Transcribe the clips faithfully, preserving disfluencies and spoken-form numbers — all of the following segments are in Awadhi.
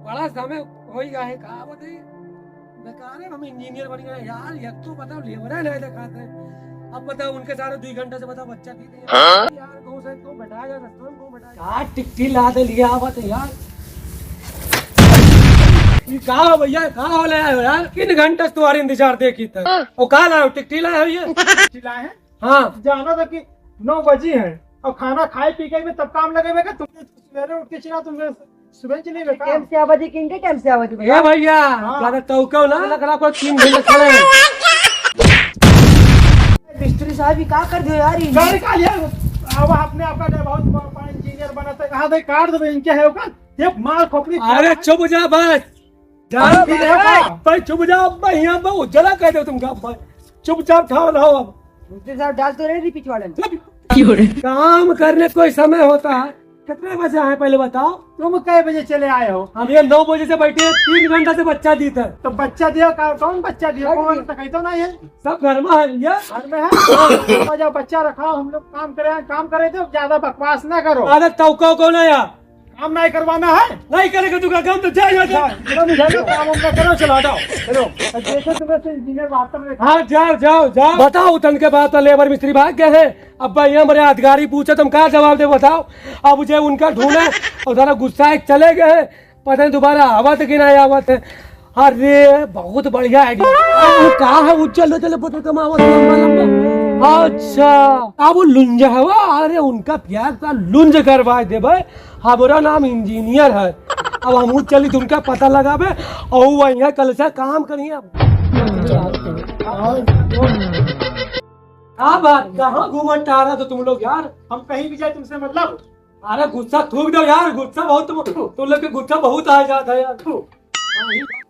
बड़ा समय होइ गया है, का बताई? बेकार है, हम इंजीनियर बन गए यार। एक तो बताओ, लेबर है, नहीं दिखाते हैं। अब बताओ, उनके सारे दुइ घंटा से बताओ, बच्चा की नहीं है। हाँ? यार, कहूँ से तो बैठा जा, रस्ता में कहूँ बैठा जा। का टिकटी ला दे लिया आवत है यार। ये का हो भैया, का हो ले आयो यार? तीन घंटा से तुम्हारे इंतजार देखी था। वो का लाओ, टिकटी लाए हो ये? टिकटी लाए हैं? हाँ। जाना था कि नौ बजी है और खाना खाए पी के में तब काम लगे में, तुमने सवेरे उठ के चिल्ला, तुमने सुबह चले में काम। टाइम से आवाजी, किनके टाइम से आवाजी ए भैया? भैया, हाँ। ज्यादा तौका ना लग रहा, कोई तीन घंटे खड़े हैं। मिस्त्री साहब, ये का कर दियो यार, ये? गाड़ी का लिया? अब अपने आप का बहुत बड़ा इंजीनियर बना था, कहाँ दे काट दो इनके है का? ये माल खोपड़ी अरे चुप जा बस। जान अरे भी भाई, है का? भाई चुप जा, अब मैं यहाँ पे उजला कर दो तुमका भाई। चुपचाप ठाव रहो अब। मिस्त्री साहब, डाल तो रहे थे पिछवाड़े में। चुप। काम करने कोई समय होता है? कितने बजे आए पहले बताओ? तुम कै बजे चले आए हो? हम ये नौ बजे से बैठे हैं, तीन घंटा से बच्चा दीता है। तो बच्चा दिया का, कौन बच्चा दिया? कौन बच्चा? कौन तो कहते ना ये। सब घर में है ये। घर में है? तो जब बच्चा रखा, हम लोग काम करे, काम करे थे, ज्यादा बकवास ना करो। अरे तौका कौन है यार? काम नहीं करवाना है? नहीं करेगा तू का काम तो जा यहाँ से। हाँ, चलो, मुझे ना काम वाम ना करो, चलो हटाओ। चलो। अब जैसे तुम्हें से इंजीनियर बात कर रहे थे। हाँ, जाओ, जाओ, जाओ। बताओ, तन के बाद तो लेबर मिस्त्री भाग गए हैं। अब भाई, ये हमारे अधिकारी पूछे, तुम का जवाब दे, बताओ। अब जे उनका ढूंढे और सारा गुस्सा एक चले गए हैं, पता नहीं दोबारा आवत कि नहीं आवत है। अरे, बहुत बढ़िया आइडिया। अब वो का है, उज्जर लोचर पोतरा कमावत लंबा लंबा। अच्छा, अब वो लुंज हवा, अरे उनका प्यार का लुंज करवा देबे। हमारा नाम इंजीनियर है। अब हम चली तो उनका पता लगाबे और वो यहाँ कल से काम करिए। का बात, कहाँ घूमत टहरत हो तुम लोग यार? हम कहीं भी जाए तुमसे मतलब? अरे गुस्सा थूक दो यार, गुस्सा बहुत तुम, तुम लोग के गुस्सा बहुत आ जाता है यार। तू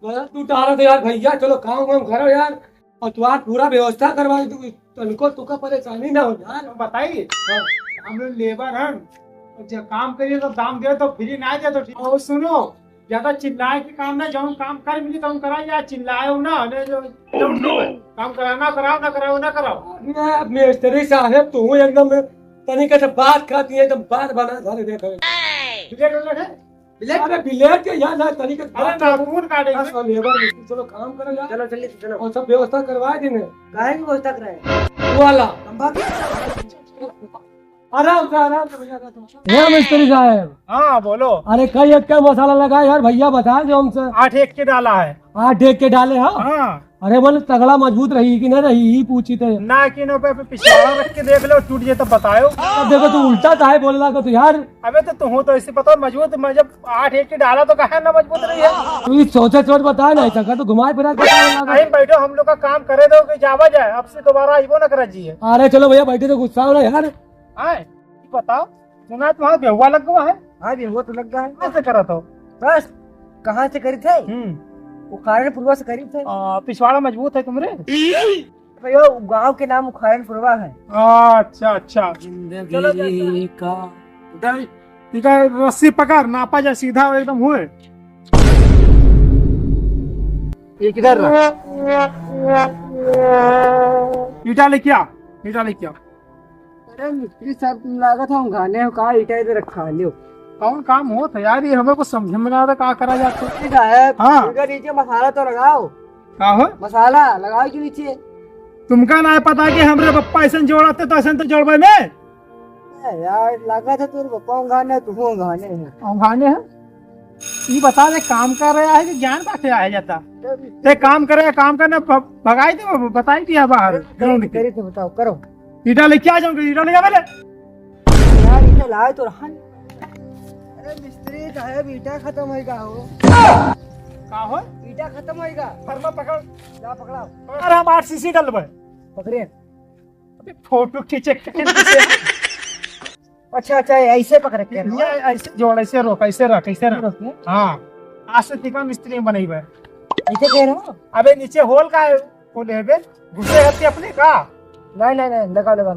गलत तू टहरत हो यार भैया, चलो काम वाम करो यार। और तुम्हार पूरा व्यवस्था करवा दे, तू तनको तुका परेशानी ना हो यार। तो बताइए, हाँ। हम लोग लेबर हन, और जब काम करिए तो दाम दे, तो फ्री ना दे तो ठीक। और सुनो, ज्यादा चिल्लाए के काम ना, जौन काम कर मिली तौन कराई, या चिल्लाए हो ना, अरे जो, Oh, no! काम कराना कराओ, ना कराओ ना कराओ। अरे मिस्त्री साहब, तू एकदम तनिक से बात खाती है, एकदम बात बना धरे देख। बिलेट वाला है? बिलेट? अरे बिलेट के यार ना, तनिक से अरे बात नाखून काटेंगे। बस, लेबर मिस्त्री, चलो काम करो यार। चलो, चलिए, चलो। और सब व्यवस्था करवा देने। काहे की व्यवस्था कराए? वो वाला। तंबाकू? आराम से, आराम से भैया, आराम से। हे मिस्त्री साहब। हाँ, बोलो। अरे कई एक का मसाला लगा यार, भैया बताए जो हमसे। आठ एक के डाला है। आठ एक के डाले, हाँ? हाँ। अरे बोले तगड़ा मजबूत रही कि ना रही, ही पूछी थे। ना कि ना पे, पे पिछवाड़ा रख के देख लो, टूट जाए तो बताओ। अब देखो तू उल्टा काहे बोल रहा तो यार। अबे तो तू हो तो ऐसे बताओ मजबूत, मैं जब आठ एक के डाला तो कहा ना मजबूत रही है। तू ही सोचे सोच बताए ना, ऐसा कर तो घुमाए फिरा के बताए ना। अरे बैठो, हम लोग का काम करे दो कि जावा जाए, अब से दोबारा आइबो ना करा जी। अरे चलो भैया बैठे तो गुस्सा हो रहा यार। आए, ये बताओ, सुना तुम्हारा बेहुआ लग गया है? हाँ, बेहुआ तो लग गया है। कहाँ से करा था? बस, कहाँ से करी थे? हम्म। वो खारनपुरवा से करी थे। आ, पिछवाड़ा मजबूत है तुमरे? भैया, वो गांव के नाम खारनपुरवा है। अच्छा, अच्छा। जिंदगी चलो, चलो। का इधर, इधर रस्सी पकड़, नापा जा सीधा एकदम हुए। ये किधर रहा? ईटा लेके आ, ईटा लेके आ। अरे मिस्त्री साहब, तुम लागत हो घाने हो का, ईटा इधर रखा लियो। कौन काम होत है यार, ये हमें कुछ समझ में ना आता, का करा जाता है? मिस्त्री साहब, हाँ। इनका नीचे मसाला तो लगाओ। का हो? मसाला लगाओ के नीचे। तुमका ना पता कि हमरे पप्पा ऐसन जोड़ाते तो ऐसन तो जोड़बे में। ए यार, लागत है तोर पप्पा घाने, तू घाने है। घाने है? ई बता दे, काम कर रहा है कि ज्ञान बांटे आया जाता? ते काम करे, काम करना भ-, भगाई दे, बताई दिया बाहर, ground के। करी तो बताओ, करो। ईटा लेके आ जाऊंगा, ईटा ले जा पहले। यार, ईटा लाए तो रहा नहीं। अरे मिस्त्री साहब, ईटा खत्म होइगा हो। का हो? ईटा खत्म होइगा। फरमा पकड़। ला पकड़ा। अरे हम आरसीसी डालबे। पकड़े। अबे फोटो खींचे, खींचे। अच्छा, अच्छा, ऐसे पकड़ के ना। ये ऐसे जोड़, ऐसे रोक, ऐसे रख, ऐसे रख। रोक के। हाँ, आज से तिका मिस्त्री बनइबे। ऐसे कह रहे हो? अबे नीचे होल का है, वो लेबे, घुसे हत्ती अपने का? नहीं, नहीं, नहीं, लगा, लगा।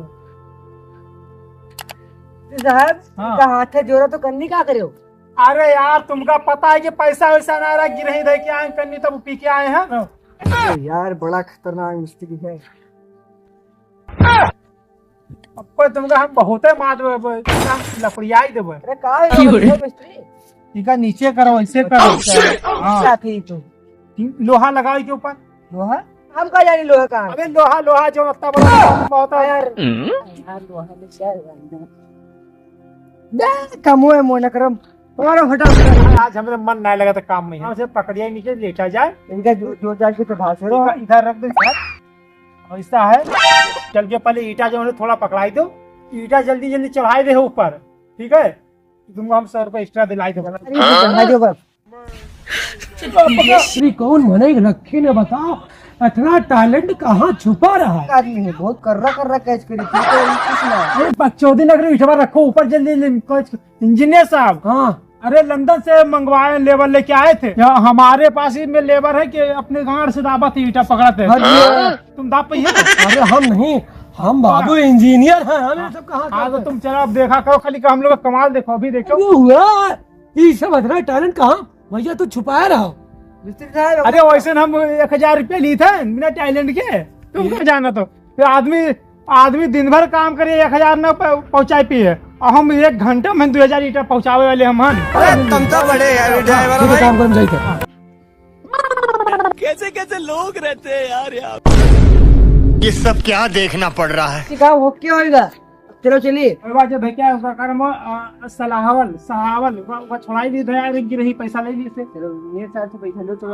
साहब, हाँ। इनका हाथ है जोड़ा तो करनी का करे हो? अरे यार, तुमका पता है कि पैसा वैसा ना रहा, गिरही दे के आए, करनी तब पी के आए हैं। अरे यार, बड़ा खतरनाक मिस्त्री है। अब कोई तुमका हम बहुते मार देबे, ब-, एकदम लपड़ियाई देबे। अरे का है की हो रे? मिस्त्री? ठीक है, नीचे करो, ऐसे करो। अच्छा, हाँ। अच्छा, ठीक है। लोहा लगाओ के ऊपर। लोहा? हम का जानी लोहा का? अबे लोहा, लोहा जो इतना बड़ा बहुत है यार। यार, लोहा में क्या है? बे, कमो है मोनकरम। तुम्हारा फटा। आज हमरे मन नहीं लगा तो काम में है। हाँ, उसे पकड़िया नीचे लेटा जाए। इनका जो, जो जाए के तो भाषण हो। इधर, इधर रख दे सर। ऐसा है, चल के पहले ईटा जो है थोड़ा पकड़ाई दो, ईटा जल्दी जल्दी चढ़ाई दे ऊपर, ठीक है? तुमको हम सौ रुपये एक्स्ट्रा दिलाई दो। अरे, ये तो चढ़ा दो बस। श्री कौन मने रखे ने बताओ, इतना टैलेंट कहाँ छुपा रहा है? आदमी है, बहुत कर्रा कर्रा कैच करी थी, तो कुछ ना। अरे बकचोदी नगरी, ईटवा रखो ऊपर जल्दी, जल्दी, कैच इंजीनियर साहब। हाँ। अरे लंदन से मंगवाए, लेबर लेके आए थे। यहाँ हमारे पास ही में लेबर है कि अपने गांड से दाबत है, ईटा पकड़त है। अरे। तुम दाब पाइए? अरे हम नहीं, हम बाबू इंजीनियर हैं, हम ये सब कहाँ हाँ, तो करते हैं? तुम चलो अब देखा करो, खाली का हम लोग का कमाल देखो, अभी देखो। अरे हुआ, ये सब इतना टैलेंट कहाँ? भैया तू छुपाया रहा। मिस्त्री साहब, अरे वैसे हम एक हजार रुपया ली थे बिना टैलेंट के, तुम क्या जाना तो? ये आदमी आदमी दिन भर काम करे, एक हजार न प-, पहुँचाए पिए, और हम एक घंटा में दो हजार ईटा पहुँचावे वाले हम हन। अरे, तुम तो बड़े यार, ड्राइवर ठीक है, भाई। काम करम जाइए। कैसे कैसे लोग रहते हैं यार यहाँ। ये सब क्या देखना पड़ रहा है? ठीक है, ओके होएगा। चलो चलिए। ओए बात जो भैया उसका कर्म, अ, सलाहवल, सहावल, वो, वो छोड़ाई दी था यार, इनकी रही, पैसा ले ली से। चलो, ये साथ से पैसा लो, चलो।